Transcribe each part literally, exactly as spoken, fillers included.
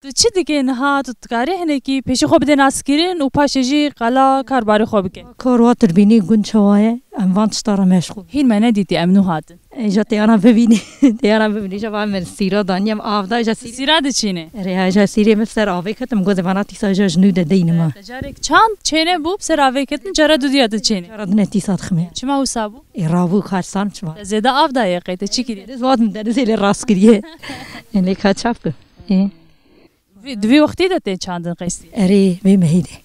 Tu çi dikê niha? Tu dikarî hinekî pêşî xwe bidê naskirin û paşê jî qala karbarê xwe bike? Kar wa tu dibînî gund çawa ye, em van tişta re meşxûl. Hîn me nedîtî em nû hatin. Ê, ja têyaran bibînî, têyaran bibînî, ja va min sîra danî, em av da, ja sîrê. Sîra diçînê? Erê, ha, ja sîrê min ser avê ketim, gozê vana tîsa ja ji nû de deynim ha. Te carek çand çêne bû, ser avê ketin, cara dudiya diçêne. Cara dine tîsa dixime. Çima wisa bû? Ê, rabû kar san çima. Te zêde av daye qey, te çi kiriye? Deniz wat min denizê lê rast kiriye. Ê, lê ka çap ku. Ê. Vî, di vî wextî de tê çandin qeystî? Erê, vê mehî de.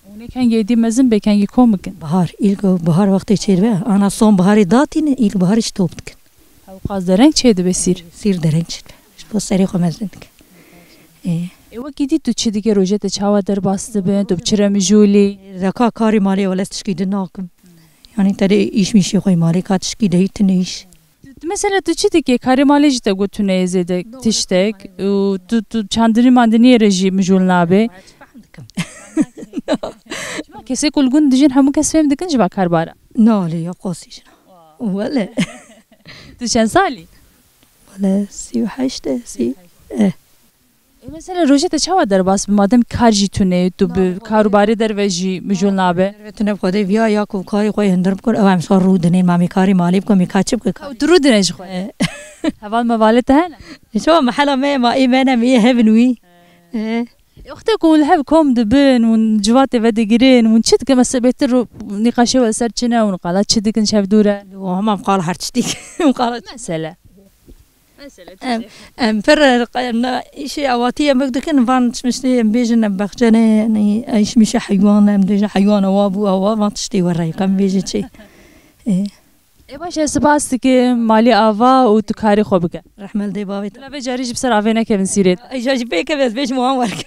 Hûn ê kengê dî mezin bê, kengî kom bikin? Bahar, îlk o bahar wextê çêdibe. Ana son baharê datîne, îlk baharê ji top dikin. Ew qas dereng çêdibe sîr? Sîr dereng çêdibe. Ji bo serê xwe mezin dike. Ê. Ê, wekî dî tu çi dikê, rojê te çawa derbas dibin, tu bi çi re mijûlî? Deka karê malê wele tişkî din nakim. Yanî te dê îş mişê xwe malê ka tişkî de hî tune îş. Mesela tu çi dikê? Karê malê jî te got tune ye zêde tiştek û tu, tu çandinî mandiniyê re jî mijûl nabê. Çima kesê ku li gund dijîn hemû kes fêm dikin ji va karbara? Na lê ya qasî jina. Wele. Tu çend salî? Wele sî û heşt e, sî. Eh. Ê, mesela rojê te çawa derbas bi? Madem kar jî tune, tu bi kar û barê derve jî mijûl nabe? Derve tune bi Xwedê viya ya ku karê xwe yê hundir bikin, ew em ji xwe rû dinên, ma em ê karê malê bikin, em ê ka çi bikin? Ew tu rû dine ji xwe? E. Heval mevalê te hene? Çawa mehela me ye, ma ê me ne, em ê hevin wî. E. Ê, wextê ku hûn li hev kom dibin, hûn civatê vedigirin, hûn çi dikin? Mesela bêhtir rû nîqaşê we li ser çi ne, hûn qala çi dikin ji hev dû re? Hema em qala her tiştî. Em qala. Mesele. Em, em pir, em na, îşê awatî em wek dikin, van çmiştê em bêjin, em bexçene, yanî, em îş mişe heywan, em dibêjin heywan ewa bû, ewa, van tiştê were, em bêjin çi. Ê. Ê baş e, spas dikim, malî ava û tu karê xwe bike. Rehme li dê bavê te. Bila vê carî jî bi ser avê nekevin sîrê. Ê, ja jî pê keve, ez bêjim wan werke.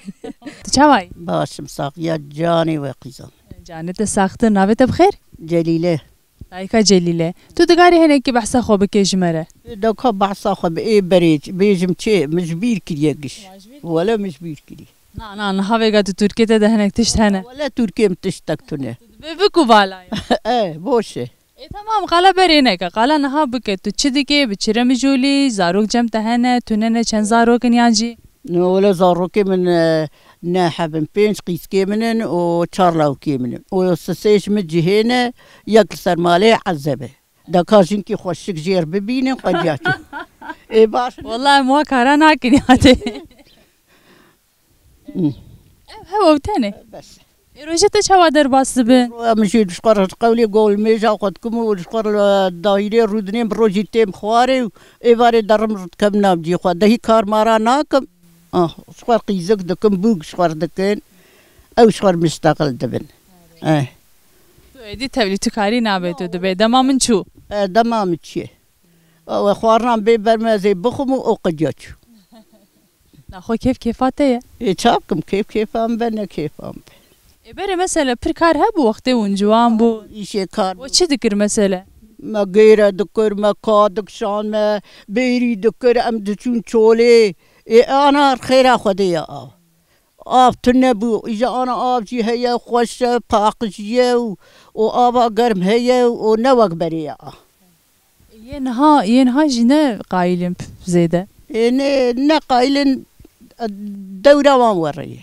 Tu çawa yî? Baş im, saxiya canê we qîzan. Canê te saxtir, navê te bi xêr? Celîle. Dayika Celîle, tu dikarî hinekî behsa xwe bikê ji me re? Deka behsa xwe bi ê berê bêjim çi? Min ji bîr kiriye giş. Wele min ji bîr kiriye. Na, na, niha vêga tu Tirkiyê te de hinek tişt hene. Wele Tirkiyê min tiştek tune. Bi, bi ku vala ye. E, boş e. Ê, temam, qala berê neke. Qala niha bike. Tu çi dikê? Bi çi re mijûlî? Zarok cem te hene? Tune ne? Çend zarok in yan jî? No, wele zarokê min, e, ne hebin, pênc qîzkê min in û çar lawikê min in. Û sisê ji min cihê ne, yek li ser malê ezeb e. Deka jinkî xweşik jêr bibînin, qediya çû. Ê, baş. Wela em wa kara nakin ya tê. Hmm. Ev hew ew tenê. Bes. Ê, rojê te çawa derbas dibe? Roya min jî ji xwe re qewlê gol mêja xwe dikim û ji xwe re dahîrê rûdinên bi rojî têm xwarê û êvarê derim dikem nav cî xwe. Dehî kar mara nakim. Ah, ji xwe re qîzik dikim, bûk ji xwe re dikin. Ew ji xwe re mustaqil dibin. Eh. Tu êdî tevlî tu karî nabe tu dibê. Dema min çû. Eh, dema min çûye. Ew xwarinan bê ber me ez ê bixwim û ew qediya çû. Naxwe kêf kêfa te ye? Ê, ça bikim, kêf kêfa min be, ne kêfa min be. Ê, berê mesele pir kar hebû wextê hûn ciwan bû. Îşê kar. We çi dikir mesele? Me gêre dikir, me ka dikişand, me bêrî dikir, em diçûn çolê. Ê, ana xêra Xwedê ye av. Av tune bû, îja ana av jî heye, xweş e, paqij ye û, û ava germ heye û ne wek berê ye av. Yê niha, yê niha jî ne qayîl in zêde? Ê, ne, ne qayîl in, dewra wan were ye.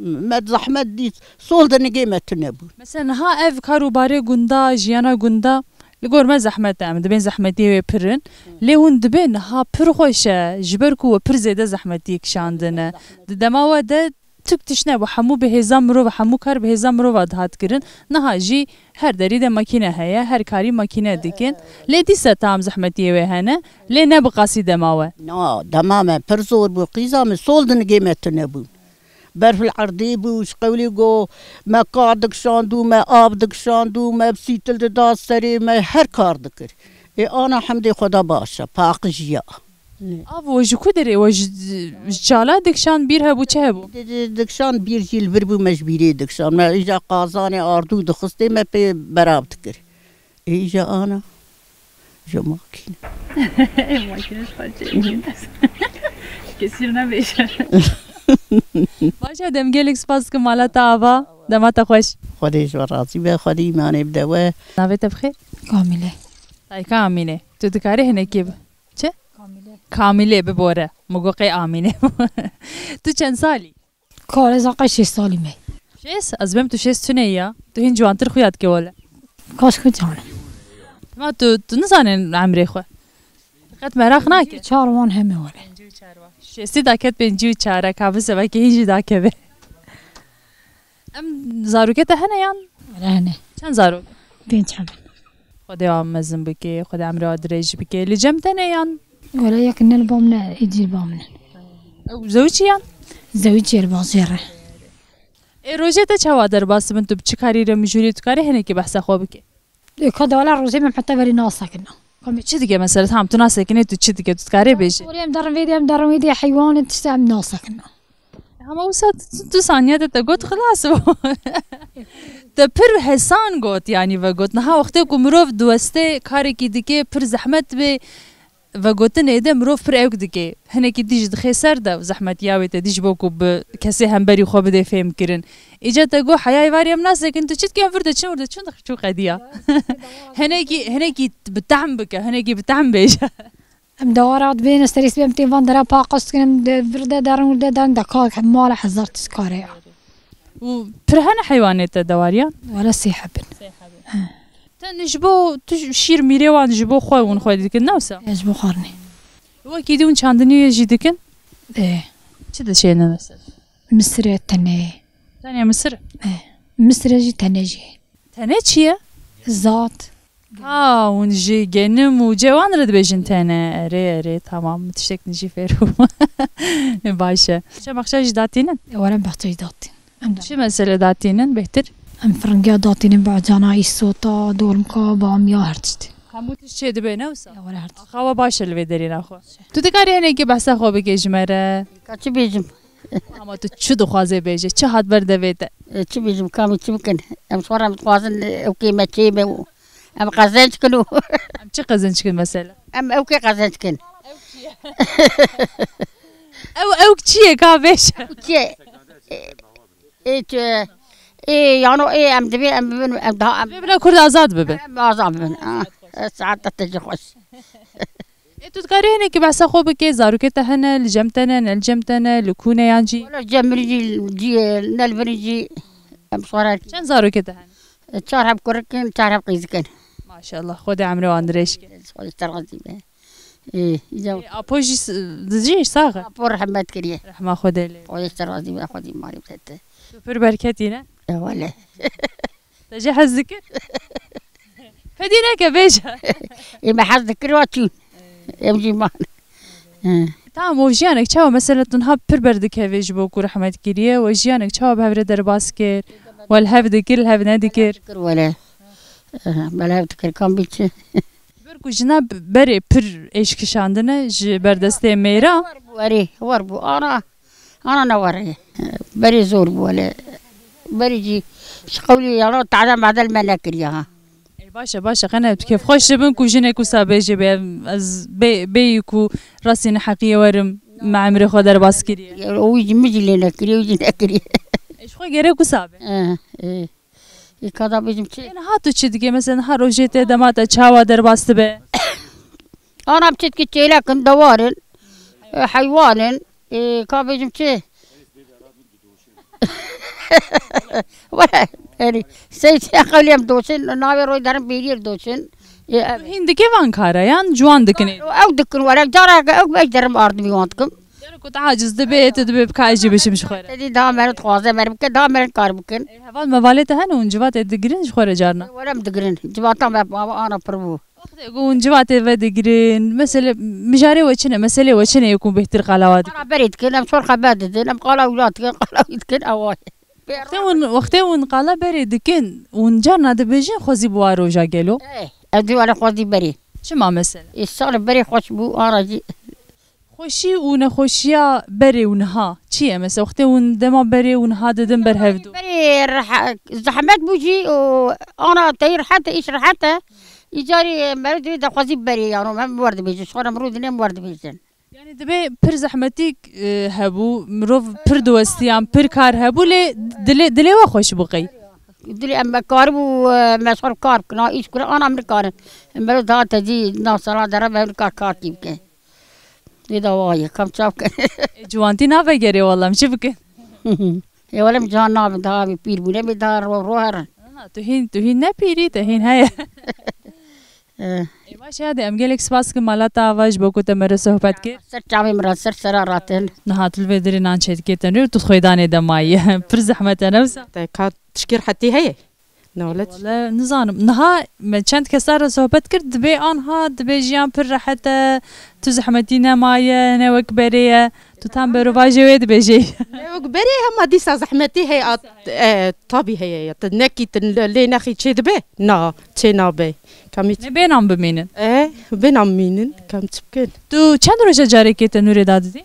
Me zehmet dît, sol dinigê me tune bû. Mesela niha ev kar û barê gunda, jiyana gunda, li gor me zehmet e, em dibên zehmetiyê wê pir in. Lê hûn dibên niha pir xweş e, ji ber ku we pir zêde zehmetiyê kişandine. Di dema we de Tuk tişt nebû, hemû bi hêza mirov, hemû kar bi hêza mirova dihat kirin. Niha jî her derî de makîne heye, her karî makîne dikin. Lê dîsa tam zehmetiyê wê hene, lê ne bi qasî dema we. Na, dema me pir zor bû, qîza min sol dinigê me tune bû. Berf li erdê bû, ji qewlê go me ka dikişandû, me av dikişandû, me bi sîtil dida serê, me her kar dikir. Ê ana hemdê Xweda baş e, paqijiya. Av we ji ku derê? We ji, ji çala dikşan, bîr hebû, çi hebû? Di, di, dikşan, bîr jî li vir bû, me ji bîrê dikşan. Me îja qazanê ardû dixistê, me pê berav dikir. Ê, îja ana. Ji makîne. Makîne ji xwe çêbû. Kesîr nebêje. Baş e, dem gelek spas dikim mala te ava. Dema te xweş. Xwedê ji we razî be, Xwedê îmanê bide we. Navê te bi xêr? Kamîle. Dayika Amîne. Tu dikarî hinekî bi-, çi? Kamîle. Kamîlê bibore. Min got qey Amîne. Tu çend salî? Kare zaqe şêst salî me. Şêst? Ez bêm tu şêst tune ya. Tu hîn ciwantir xuya dike wele. Kaş ku can. Ma tu, tu nizanin emrê xwe. Qet meraq nake. Çar wan heme wele. Şêstî daket pêncî û çar e, ka bi sevekê hîn jî dakeve. Em zarokê te hene yan? Wele hene. Çend zarok? Pênc hene. Xwedê wan mezin bike, Xwedê emrê wan dirêj bike. Li cem te ne yan? Wele yek ne li bam ne, êdî li bam ne. Ew zewicî yan? Zewicî ye li bajêr e. Ê rojê te çawa derbas dibin? Tu bi çi karî re mijûlî, tu karî hinekî behsa xwe bike? Ê ka dewala rojê me heta verî nasekina. Ka me çi dike mesela? Tamam, tu nasekinê, tu çi dike? Tu dikarê bêjî. Orê em derin vê dê, em derin wê dê, heywanê tiştê em nasekina. Hema wisa tu, tu saniye de te got xilas bû. Te pir hesan got, yanî vegot. Niha wextê ku mirov diweste karekî dike, pir zehmet bê, vegotinê de mirov pir ewk dike. Hinekî dî jî dixe ser de û zehmetiya wê te dî ji bo ku bi kesê hemberî xwe bidê fêhmkirin. Îca te got heyayê varî em nasekin, tu çi dike em vir de çin, wir de çin, çû qediya. Hinekî, hinekî bi tehm bike, hinekî bi tehm bêje. Em dewara dibên, ez terîs bêm tê van dera paqij dikin, em de vir de derin, wir de derin, de kar mala hezar tişt kare ya. Û pir hene heywanê te dewariyan? Wele sê hebin. Sê hebin. He. Te ji bo tu şîr mîrê wan ji bo xwe hûn xwe dikin, ne wisa? Ez ji bo xwarinê. Wekî dî hûn çandiniyê jî dikin? Ê. Çi dişêne mesela? Misire tenê. Tenê misir? Ê. Misire jî tenê jî. Tenê çi ye? Zat. Ha, hûn ji genim û cewan re dibêjin tenê. Erê, erê, tamam. Min tiştek din jî fêr bûm. Baş e. Baxçe, baxçe jî datînin? E, were baxçe jî datîn. Em de. Çi mesele datînin bêhtir? Em firingiya datînin, bacana, îsota, dolmika, bamiya, her tişt. Hemû tişt çê dibe, ne wisa? Ya, were her tişt. Xawa baş e li vê derê naxwe. Tu dikarî hinekî behsa xwe bike ji me re? Ka çi bêjim? Ama tu çi dixwazê bêje? Çi hat ber devê te? E, çi bêjim, kamî çi bikin? Em ji xwe re em dixwazin, e, ew kê me çê me û em qezenc kin û Em çi qezenc kin mesela? Em ew kê qezenc kin. Ew, ew çi ye ka bêje? Ew çi ye? E, e, tu, e, yano, e, em divê em bibin, em daha em Bê bila Kurd azad bibin. Em azad bibin. Ah, e, saet te jî xweş. Ê, tu dikarî hinekî behsa xwe bikê, zarokê te hene, li cem te ne, ne li cem te ne, li ku ne yan jî? Wele cem min jî, cî, ne li vir jî, em sora. Çend zarokê te hene? Çar heb kurik in, çar heb qîzik in. Maşallah, Xwedê emrê wan dirêj ke. Xwedê te razî be. Ê, îca Ê, apo jî s-, dijî sax e? Apo rehmet kiriye. Rehma Xwedê lê. Xwedê te razî be, Xwedê marî bide te. Tu pir berketî ne? E, wele. Te jê hez dikir? Fedî neke bêje. Ê me hez dikir wa çûn. Em jî man. Hı. Tamam, o jiyanek çawa mesela tu niha pir berdikevê ji bo ku rehmet kiriye, we jiyanek çawa bi hev re derbas kir? We li hev dikir, li hev nedikir? Dikir wele. Aha, me li hev dikir, kam bî çi? Ber ku jina berê pir êş kişandine ji berdestê mêra. War bû, erê, war bû. Ana, ana ne war e. Berê zor bû wele. Berê jî ji qewlî yana tade medel me nekiriye ha. Ê, baş e, baş e. Qene tu kêfxweş dibin ku jinek wisa bêjê bê, ez bê, bêyî ku rastî neheqiyê werim, me emrê xwe derbas kiriye. O jî min jî lê nekiriye, o jî nekiriye. Ê, ji xwe gerek wisa be. Ê, ê. Ê, ka da bêjim çi? Ê, niha tu çi dikê? Mesela niha rojê te, dema te çawa derbas dibe? Ana em çi dikî, çêlek in, dewar in, e, heywan in. E, ka bêjim çi? Were, erê, sey sey qewlê em doşin, navê roy derin bêriyê doşin. E, em Tu hîn dikê van kara yan ciwan dikin ê? Ew dikin were, careke ew beş derim ardimî wan dikim. Careke ku te aciz dibe, tu dibê bika ez jî bişim ji xwe re. Te dî daha meriv dixwaze, meriv bike, daha meriv kar bikin. Ê, heval mevalê te hene hûn civatê digirin ji xwe re carna? Were em digirin. Civata me baba ana pir bû. Wextê ku hûn civatê vedigirin, mesele, mijarê we çi ne, meselê we çi ne yê ku bêhtir qala wa dikin? Qala berê dikin, em çor xeber didin, em qala wila dikin, qala wî dikin, ewa ye. Wextê hûn, wextê hûn qala berê dikin, hûn carna dibêjin xwezî bi wa roja gelo? Eh, ez dî wele xwezî berê. Çima mesela? Ê, sal berê xweş bû, ara jî. Xweşî û nexweşiya berê û niha çi ye? Mesela wextê hûn dema berê û niha didin ber hevdû. Berê reha-, zehmet bû jî û ana teyî rehet e, îş rehet e. Îcarî meriv divê dixwazî berê, yano em wer dibêjin, ji xwe re mirov dinê em wer dibêjin. Yani dibê pir zehmetîk, e, hebû, mirov pir diwestiyan, pir kar hebû, lê dilê, dilê we xweş bû qey? Dilê em karibû, e, me ji xwe re kar bikin, ha, îş kure, ana min karin. Meriv daha tezî nav sala dere me kar, kar kî bike. Ê da wa ye, kam çav ke. E, ciwantî navegerê wala, em çi bikin? Ê wele min cihan nabin, daha bi pîr bûne, bê daha ro, ro herin. Na, tu hîn, tu hîn ne pîrî, te hîn heye. Eh. Ê, baş e, hadi, em gelek spas dikin mala te ava ji bo ku te me re sohbet kir. Ser çavê min re, ser sera ratin. Niha tu li vê derê nan çêdikê tenûr, tu xwêdanê de mayî. Pir zehmet e, ne wisa? Te ka tişkî rehetî heye? Newlet. Wele nizanim. Niha me çend kesa re sohbet kir, dibê anha, dibê jiyan pir rehet e, tu zehmetî nemaye, ne wek berê ye. Tu tam berovajê wê dibêjê. Ne wek berê hema dîsa zehmetî heye, at, e, tabî heye ya. Tu nekî tu lê nexî çê dibe? Na, çê nabe. Kamî Ne bênan bimînin? E, bênan mînin, kam çi bikin? Tu çend roja carekê tenûrê dadidî?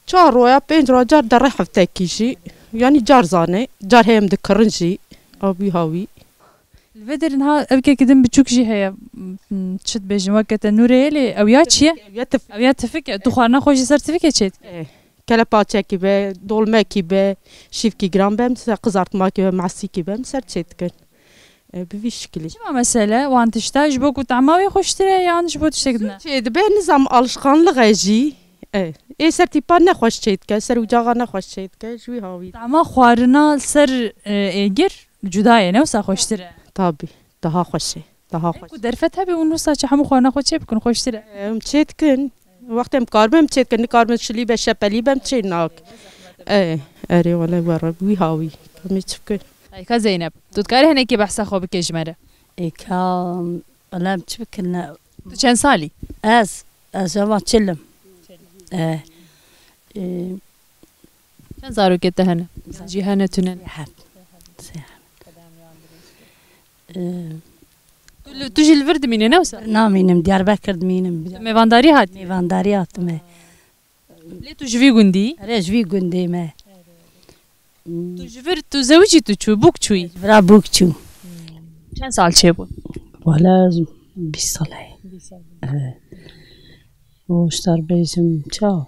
Çar roja, pênc roja, car derê heftekî jî. Yanî car zane, car heye em dikirin jî. Abî hawî. Li vê derê niha ew kekî din biçûk jî heye. M-, çi dibêjin, weke tenûrê ye lê ew ya çi ye? Ew ya tif- Ew ya tifik e. Tu xwarina xwe jî ser tifikê çêdikî? Eh, kelepaçekî be, dolmekî be, şîvkî giran be, em ser qizartmakî be, mesîkî be, em ser çêdikin. Eh, bi vî şikilî. Çima mesele wan tişta ji bo ku tehma wê xweştir e yan ji bo tiştek din e? Çêdibe, nizam alişqanlix e jî. Eh, ê ser tîpa nexweş çêdike, ser ucaxa nexweş çêdike, ji wî hawî. Tehma xwarina ser, e, êgir cuda ye, ne wisa xweştir e? Tabî, daha xweş e, daha xweş. Ku derfet hebe û wisa çi hemû xwarina xwe çê bikin, xweştir e. Em çê dikin. Wextê em karibin em çê dikin, nikaribin şilî be, şepelî be em çê nak. E, erê wele were, wî hawî. Em ê çi bikin? Ey, ka Zeynep, tu dikarî hinekî behsa xwe bike ji me re? Ê, ka, wele em çi bikin ne? Tu çend salî? Ez, ez eva çil im. E, e, Çend zarokê te hene? Cî hene tune? Sêhet. Sêhet. Ee, Tu li, tu jî li vir dimîne, ne wisa? Namînim, Diyarbekir dimînim. Mêvandarî hat? Mêvandarî hatime. Lê tu ji vî gundî? Erê, ji vî gundê me. Tu ji vir, tu zewicî tu çû, bûk çûyî? Vira bûk çû. Çend sal çêbû? Wala bîst sal heye. Bîst sal. Evet. O ji te re bêjim ça?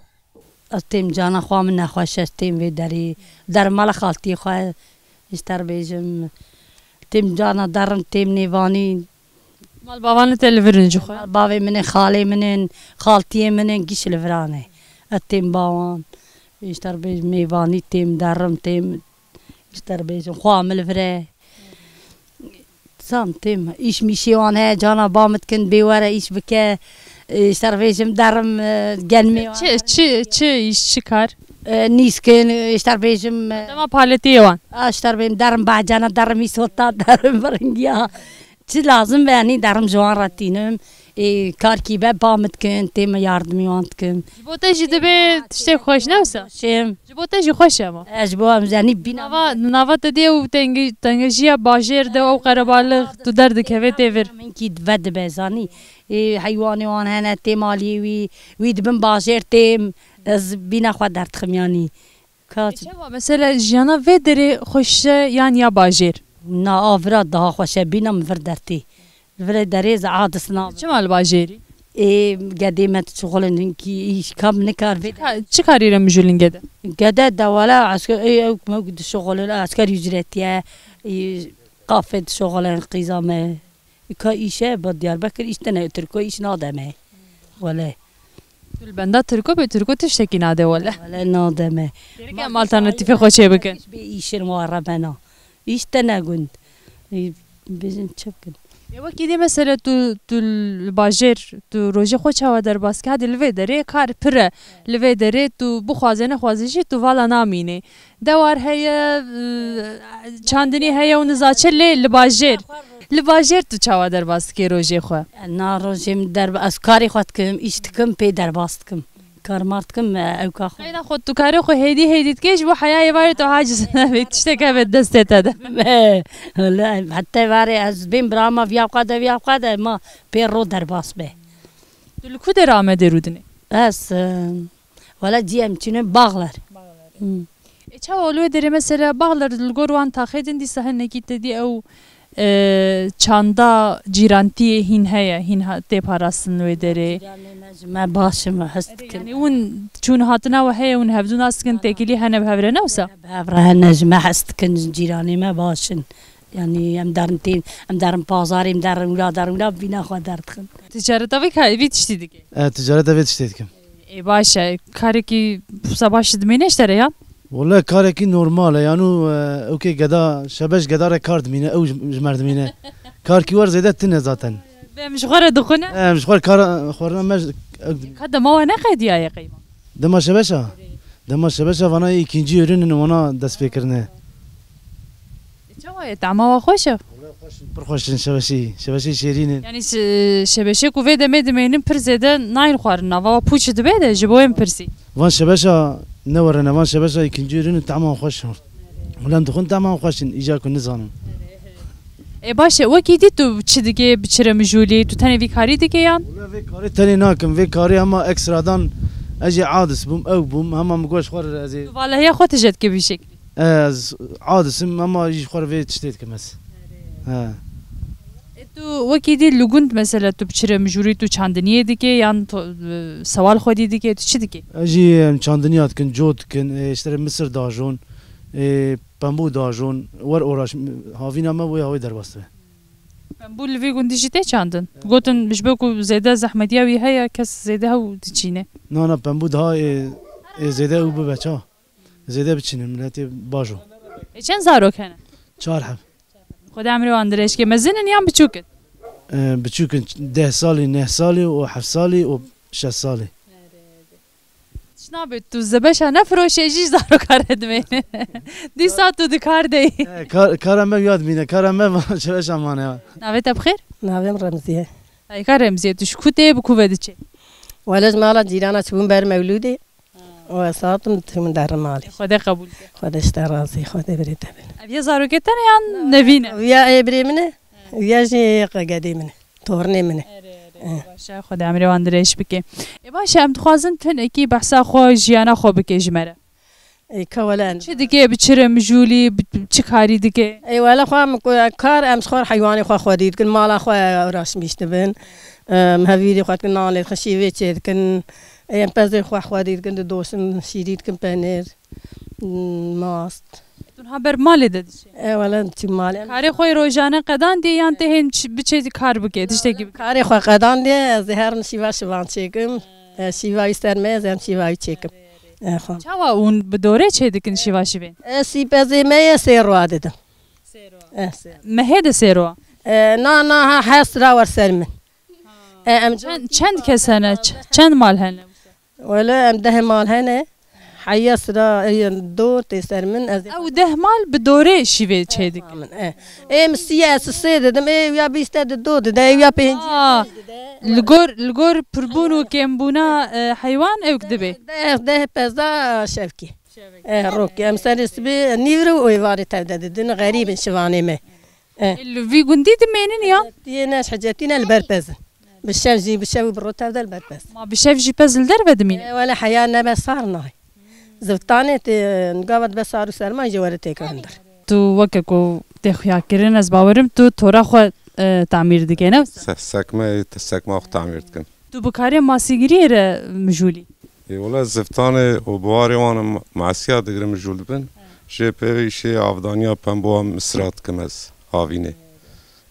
Ez têm cana xwe min nexweş e, ez têm vê derê. Derim mala xaltiyê xwe, ji te re bêjim. Têm cana derim, têm nêvanî. Mal bavan li te li vir in ji xwe? Mal bavê min ê, xalê min in, xaltiyê min in, giş li vir an e. Ez têm bawan. Ji te re bêjim mêvanî, têm derim, têm, ji te re bêjim xwe min li vir e. Sam têm, îş mîşê wan heye, cana ba min dikin, bê were îş bike, e, ji te re bêjim derim, e, genmê wan. Çi, çi, çi îş, çi kar? E, nîskin, e, ji te re bêjim, e, Dema paletiyê wan. A, ji te re bêjim derim behcena, derim îsota, derim viringiya. Çi lazim be, yanî derim ji wan re tînim. Ê, karkî be, ba min dikin, têm yardimî wan dikim. Ji bo te jî dibe tiştê xweş, ne wisa? Şêm. Ji bo te jî xweş e ama. E, ji bo em, yanî bîna Nava, nava te dê û tenge-, tengejiya bajêr de ew qerebalix tu derdikeve tê vir. Minkî vedibe, zanî. Ê, heywanê wan hene, têm aliyê wî, wî dibin bajêr têm. Ez bîna xwe derdixim, yanî. Ka E, çawa, mesela, jiyana vê derê xweş e yan ya bajêr? Na, a vira daha xweş e, bîna min vir dertê. Li vir derê ez adis na. Çima li bajêrî? Ê, gedê me dişixulin, hinkî îş kam nikar vê. Ka-, çi karî re mijûlin gede? Gede dewala esker, ê, ew me dişixulin, esker ücretiye, ê, kafê dişixulin qîza me. Ka îşe ba Diyarbekir îş tene Tirko îş nademe. Wele. Tu li benda Tirko bê, Tirko tiştekî nade wele. Wele nademe. Gerek em alternatîfê xwe çê bikin. Bê îşin wa rebena. Îş tene gund. Ê, Bêjin çi bikin? Ya wekî dê mesela tu, tu li bajêr, tu rojê xwe çawa derbas kî? Hadi li vê derê kar pir e. Li vê derê tu bixwaze nexwaze jî tu vala namînê. Dewar heye, e, çandinî heye û niza çi lê li bajêr. Li bajêr tu çawa derbas dikê rojê xwe? Na rojê min derb-, ez karê xwe dikim, îş dikim, pê derbas dikim. Kar mar dikim, e, ewka xwe. Qeyda xwe tu karê xwe hêdî hêdî dikê, ji bo heyayê varê tu aciz nebe, tiştek hebe destê te de. Me, wele, heta varê ez bêm bira ma viya xwe de, viya xwe de, ma pê ro derbas be. Tu li ku derê Amedê rûdinê? Ez, e, Wala cî em çûne Baxler. Baxler. Hmm. E, çawa li wê derê mesela Baxler li gor wan taxê din dîsa hinekî te dî ew, e, çanda cîrantiyê hîn heye, hîn ha-, tê parastin wê derê? Cîranê me ji me baş in, me hest dikin. Yanî hûn çûn hatina we heye, hûn hevdû nas dikin, têkilî hene bi hev re ne wisa? Bi hev re hene, ji me hest dikin, cîranê me baş in. Yanî em derin tên, em derin pazarê, em derin wila, derin wila, bîna xwe derdixin. Ticareta vê ka-, vî tiştî dike? E, ticareta vê tiştê dikim. Ê baş e, karekî wisa baş dimîne ji te re ya? Wele karekî normal e, yanû, e, ewkê geda, şebeş geda re kar dimîne, ew ji, ji me re dimîne. Karkî wer zêde tune zaten. Em ji xwe re dixwine? Em ji xwe re kara xwarina me ji, Ka dema we neqediyaye qeyma? Dema şebeşa? Dema şebeşa vana îkincî ürün in, wana dest pê kirine. E, çawa ye? Tama wa xweş e? Pir xweş in şebeşî. Şebeşî şêrîn in. Yani şe-, şebeşê ku vê demê dimênin pir zêde nayên xwarin. Nava wa pûçî dibe de ji bo wê min pirsî. Van şebeşa ne werine, van şebeşa îkincî ürün in, tama xweş in. Wele em dixwin tama xweş in, îcar ku nizanin. E, baş e, wekî dî tu çi dikê, bi çi re mijûlî, tu tenê vî karî dikê yan? Wele vê karî tenê nakim, vê karî hema ekstradan ez jî adis bûm, ew bûm, hema min goş xwe re ez ê Tu valehiya xwe tije dikê vî şeklî? Ez adis im, hema jî xwe re vê tiştê dikim ez. He. E, tu wekî dî li gund mesela tu bi çi re mijûlî, tu çandiniyê dikê yan to-, e, sewal xwedî dikê, tu çi dikê? Ez jî, em, çandiniya dikin, cot dikin, e, işte misir dajon, e, pembû dajon, wer oraş, havîna me wê hawê derbas dibe. Pembû li vî gundî jî tê çandin? Gotin ji ber ku zêde zehmetiya wî heye, kes zêde hew diçîne. Na, na, pembû daha ê, ê zêde ew bibe ça. Zêde biçînin, miletê bajo. E, çend zarok hene? Çar heb. Xwedê emrê wan dirêj ke. Mezin in yan biçûk in? E, biçûk in, deh salî, neh salî û heft salî û şeş salî. Çi nabe tu zebeşa nefiroşê jî zaroka re dimêne. Dîsa tu di kar de yî. E, kar, kara me ya dimîne, kara me va şebeşa mane ya. Navê te bi xêr? Navê min Remziye. Dayika Remziye, tu ji ku tê, bi ku ve diçê? Wele ji mala cîrana çibûm ber mewlûdê. Û ez hatim, diçim derim malê. Xwedê qebûl ke. Xwedê ji te razî, Xwedê birê te bin. Ev ya zarokê te ne yan nevîn e? Ev ya ê birê min e, ev ya jî qe gedê min e. Tornê min e. Erê, erê, Eh. Baş e, Xwedê emrê wan dirêj bike. Ê baş e, em dixwazin tenekî behsa xwe, jiyana xwe bike ji me re. Ê, ka wele em Çi dike, bi çi re mijûlî, bi çi karî dike? Ê, wele xwe em ku-, kar, em ji xwe heywanê xwe xwedî dikin, mala xwe raşmîş dibin. Em hevîrê xwe dikin, nanê xwe şîvê çê dikin. Ê, em pezê xwe xwedî dikin, didoşin, şîrî dikin, penêr. Hmm, mast. Tu niha ber malê de diçî? E, wele diçî malê. Karê xwe rojane qedandî yan tê hên çi-, biçê kar bike, tiştekî bike? Karê xwe qedandî, ez ê her şîva şivan çêkim. E, şîva wî ser me, ez em şîva wî çêkim. E, xwe. Çawa hûn bi dorê çê dikin şîva şivên? E, sî pezê me ye, sê roa didim. Sê roa. E, sê. Mehê de sê roa? E, na, na, ha, heft ra wer ser min. E, em Çend, çend kes hene? Ç-, çend mal hene? Wele em deh mal hene. Heya sira, ê, dor tê ser min, ez ê Ew deh mal bi dorê şîvê çê dikin. Min, e. Ê, min sî ye, ez sê didim, ê, ya bîst e di do dide, ê, ya pêncî Aa, dide. Li gor, li gor pirbûn û kêmbûna, e, heywan ew dibe. Deh, deh pezda şevkî. E, rokî. Em serê sibê nîvro û êvarê tevde didin, xerîb in şivanê me. E. Li vî gundî dimênin ya? Yê ne ji hecetî ne li ber pez in. Bi şev jî, bi şev û bi roj tevde li ber pez. Ma bi şev jî pez li derve dimîne? E, wele heya nebe sar nayê. Zivtanê tê, gava dibe sar û serma jî were têke hundir. Tu weke ku tê xuyakirin, ez bawerim tu tora xwe, e, tamîr dike, ne wisa? Se-, sekme, sekma xwe tamîr dikim. Tu bi karê masîgiriyê re mijûlî? Ê, wele ziftanê û biwarê wan em masiya digirim mijûl dibin. Jê pê vê îşê avdaniya pemboa misra dikim ez, havînê.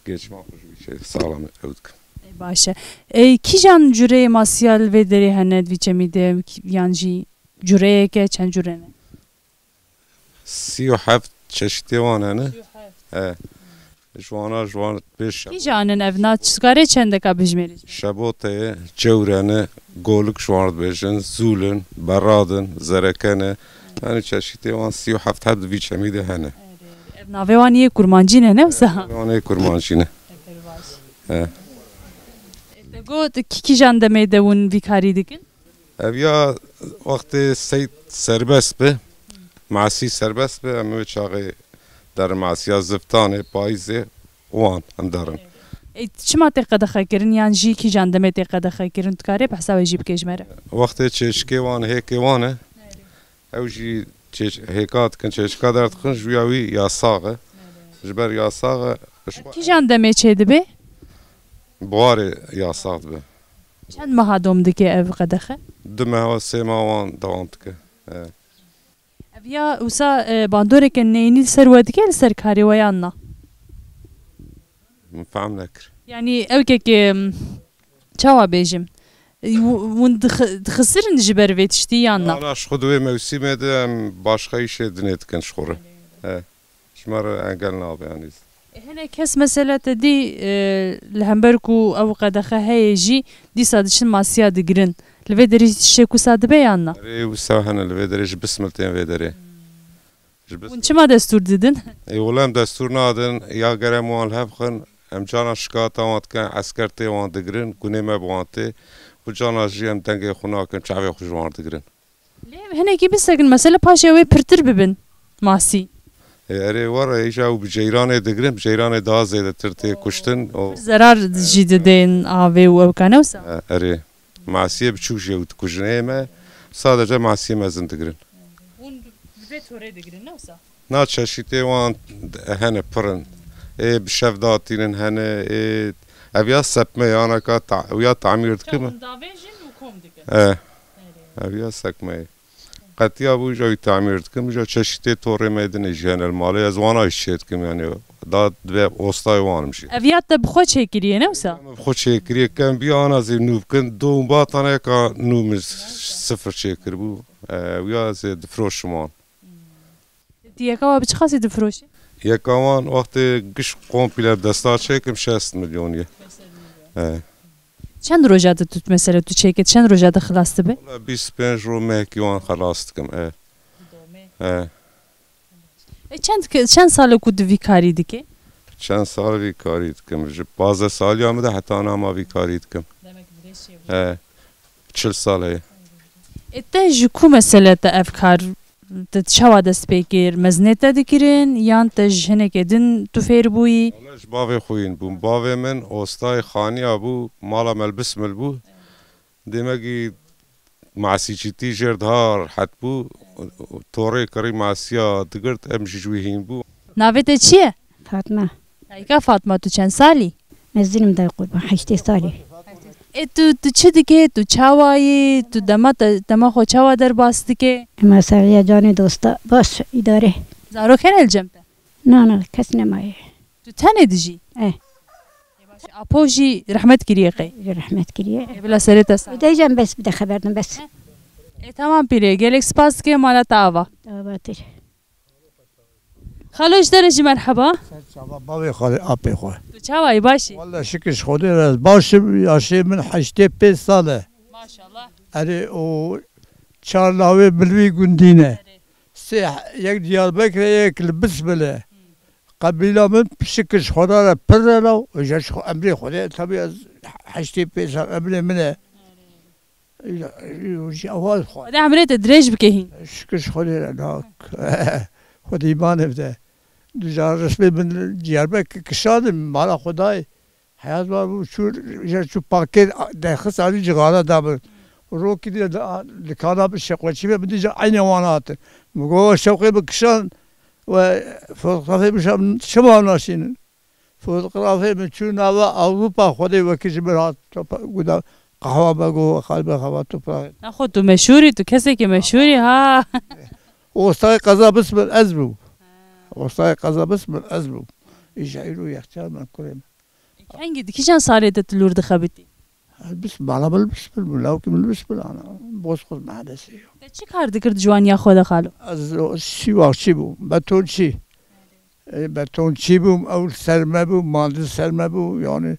Geçma xwe ji wî şey saxlem ew dikim. Ê, baş e. Ê, kîjan cureyê masiya li vê derê hene di vî çemî de, yan jî cureyeke çend cure ne? Sî û heft çeşitê wan hene. Sî û heft. He. Ji wana, ji wan pêş Kîjan in ev na, tu karê çendeka bijmêrî? Şebote ye, cewre ne, golik ji wan dibêjin, zûl in, berad in, zereke ne. Yani çeşitê wan sî û heft heb di vî çemî de hene. Ev navê wan yê kurmancî ne, ne wisa? Navê wan yê kurmancî ne. He. Te got, kî-, kîjan demê de hûn vî karî dikin? Ev ya wextê seyd serbest bi, masî serbest bi, em wê çaxê derin masiya ziftanê, payîzê, wan em derin. Ê, çima tê qedexe kirin, yan jî kîjan demê tê qedexe kirin, tu karê behsa wê jî bikê ji me re? Wextê çêçikê wan, hêkê wan e, ew jî çêç-, hêka dikin, çêçika derdixin, ji ya wî yasax e. Ji ber yasax e. Kîjan demê çê dibe? Buharê yasax dibe. Çend meha dom dike ev qedexe? Du meha, sê meha wan dewam dike. He. Ev ya wisa, e, bandoreke neyînî li ser we dike, li ser karê we yan na? Min fehm nekir. Yanî ew ke, ke, çawa bêjim? E, w-, hûn dix-, dixisirin ji ber vê tiştî yan na? Ana ji xwe di wê mewsîmê de em başqa îşê dinê dikin ji xwe re. He. Ji me re engel nabe yanî. E, hinek kes mesela te dî, e, li hember ku ew qedexe heye jî dîsa diçin masiya digirin. Li vê derê jî tiştek wisa dibe yan na? Erê, wisa hene li vê derê ji bismil tên vê derê. Ji bis- Hûn çima destûr didin? Ê, wele em destûr nadin, ya gere em wan li hev xin, em cana şikayeta wan dikin, esker tê wan digirin, gunê me bi wan tê. Û cana jî em dengê xwe nakin, çavê xwe ji wan digirin. Lê hinekî bisekin, mesela paşê wê pirtir bibin masî. Ê, erê, were, îja û bi ceyranê digirin, bi ceyranê daha zêdetir tê kuştin. O Zerar jî didên avê û ew ka ne wisa? E, erê. Masiyê biçûk jî ew dikujin. Ê me sadece masiyê mezin digirin. Hûn bi vê torê digirin, ne wisa? Na çeşîtê wan hene pir in. Ê bi şev datînin hene, ê ev ya sepme yanaka ta-, ew ya tamîr dikim. Hûn davêjin û kom dikin. E. Ev ya sekme ye. Qetiya bû, îja wî tamîr dikim, îja çeşîtê torê me dinê jî hene li malê. Ez wana jî çê dikim, yanî da dibe ostayê wan im jî. Ev ya te bi xwe çêkiriye, ne wisa? Bi xwe çêkiriye, kem biya ana zê nû bikin, do û batan eka nû min sifir çêkiribû. E, wiya zê difroşim wan. Ti yeka wa bi çi qasî difiroşî? Yeka wan wextê giş komple desta çêkim şeş sed milyon ye. He. Çend roja te tu mesela tu çêkê, çend roja te xilas dibe? Wala bîst pênc roj mehekî wan xelas dikim, e. He. E, çend ke-, çend sal e ku tu vî karî dikê? Çend sal vî karî dikim? Ji pazdeh saliya min de heta ana ma vî karî dikim. Demek vê şey bû. He. Çil sal heye. E, te ji ku mesela te ev kar, te çawa dest pê kir? Mezinê te dikirin yan te ji hinekê din tu fêr bûyî? Wala ji bavê xwe yîn bûm. Bavê min ostayê xaniya bû, mala me li Bismil bû. Demekî masîçîtî jêr daha rehet bû. Torê kirî masiya digirt, em jî ji wî hîn bû. Navê te çi ye? Fatma. Dayika Fatma, tu çend salî? Mezin im dayê qurban, heştê salî. Ê, tu, tu çi dikê? Tu çawa yî? Tu dema te, dema xwe çawa derbas dikê? Ema seriya canê dosta baş îdare. Zarok hene li cem te? Na, na, kes nemaye. Tu tenê dijî? Eh. Ê, baş e. Apo jî rehmet kiriye qey? Jî rehmet kiriye. Ê, bila serê te sağ. Ê, dayê can bes bide xeber din bes. Ê, tamam pîrê, gelek spas dike, mala te ava. Ava tir. Xalo, ji te re jî merheba. Ser çava bavê xwe, apê xwe. Tu çawa yî, baş î? Walla şikir ji Xwedê re ez baş im, yaşê min heştê pênc sal e. Maşallah. Erê, o çar lawê min li wî gundî ne. Erê. Sê, yek Diyarbekir e, yek li Bismil e. Qebîla min şikir ji Xweda re pir re law, ji xwe emrê Xwedê, tabii ez heştê pênc sal emrê min e. Ji ewal xwe. Xwedê emrê te dirêj bike hîn. Şikir ji Xwedê re, na. Xwedê îmanê bide. Ducar resmê min Diyarbekir kişandin, mala Xwedayê. Heyat var bû, çû, ji çû pakêt derxist alî cixara da min. Rokî dî li, li kana bi şeqweçî ve min dî eynê wan hatin. Min got, "Şewqê min kişand we fotografê min şam çima naşînin?" Fotografê min çû nava Ewropa, Xwedê wekî ji min hat, topa, guda qehwa me go, xal be xewa topraxê. Nexwe tu meşhûrî, tu kesekî meşhûrî ha. Ostayê qeza Bismil ez bûm. Ostayê qeza Bismil ez bûm. Îja îro yexçal me kurê me. Kengî di kîjan salê de tu lûr dixebitî? Ez bis, mala min li Bismil bû, lawkî min li Bismil ana. Bozkurt mahallesê yo. Te çi kar dikir di ciwaniya xwe de xalo? Ez sîwaxçî bûm, betonçî. Ê, betonçî bûm, ew li ser me bû, mand li ser me bû. Yani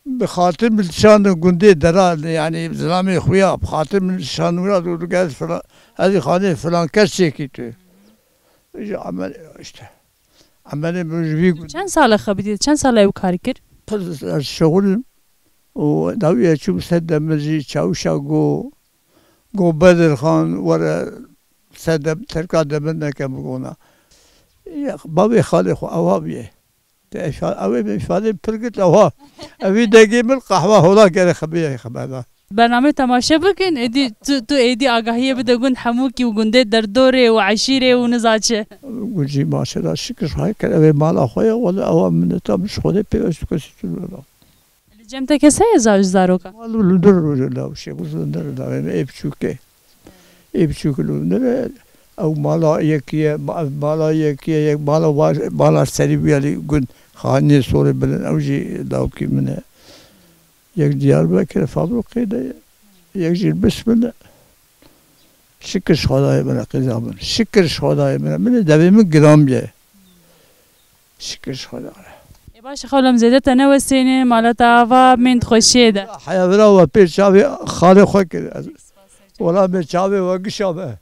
bi xatir min şandin gundê dera, yani zilamê xwe ya, bi xatir min şandin wira, dur gel filan, ez ê xanê filan kes çêkî tu. Ji amel, işte. Emelê min ji vî gund. Çend sal e xebitî, çend sal e ew kar kir? Pir ez şixul im û dawiya çûm ser demir jî çawişa go, go Bedirxan were ser dem-, terka demir neke min gona. Ya, bavê xalê xwe ewa bûye. Te îfa-, ew ê min îfadê pir girt ewa. Evî dengê min qehwa hola gere xebiye xebera. Bernameyê temaşe bikin, êdî tu, tu êdî agahiyê bide gund hemûkî û gundê derdorê û eşîrê û niza çi. Gund jî maşela şikir hay kir, ew ê mala xwe ye, wele ewa mineta min ji Xwedê pê ez tu kesî tu neda. Li cem te kes heye za-, ji zarokan? Wele li dir rojê lawşê, bû li dir lawê me ê biçûk e. Ê biçûk li dir e, ew mala yekî ye, ma-, ev mala yekî ye, yek mala wa-, mala serî bûye li gund, xaniyê sorê bilin, ew jî lawkî min e. Yek Diyarbekir fabrokê de ye. Yek jî bismillah. Şikir ji Xwedayê min e qîza min. Şikir ji Xwedayê min e. Min ê devê min giran bîye. Şikir ji Xwedayê. Ê baş e xewlem zêde te newesêne, mala te ava bên di xweşiyê de. Heya vira we pê çavê xalê xwe kir. Ez, wela me çavê we gişa me.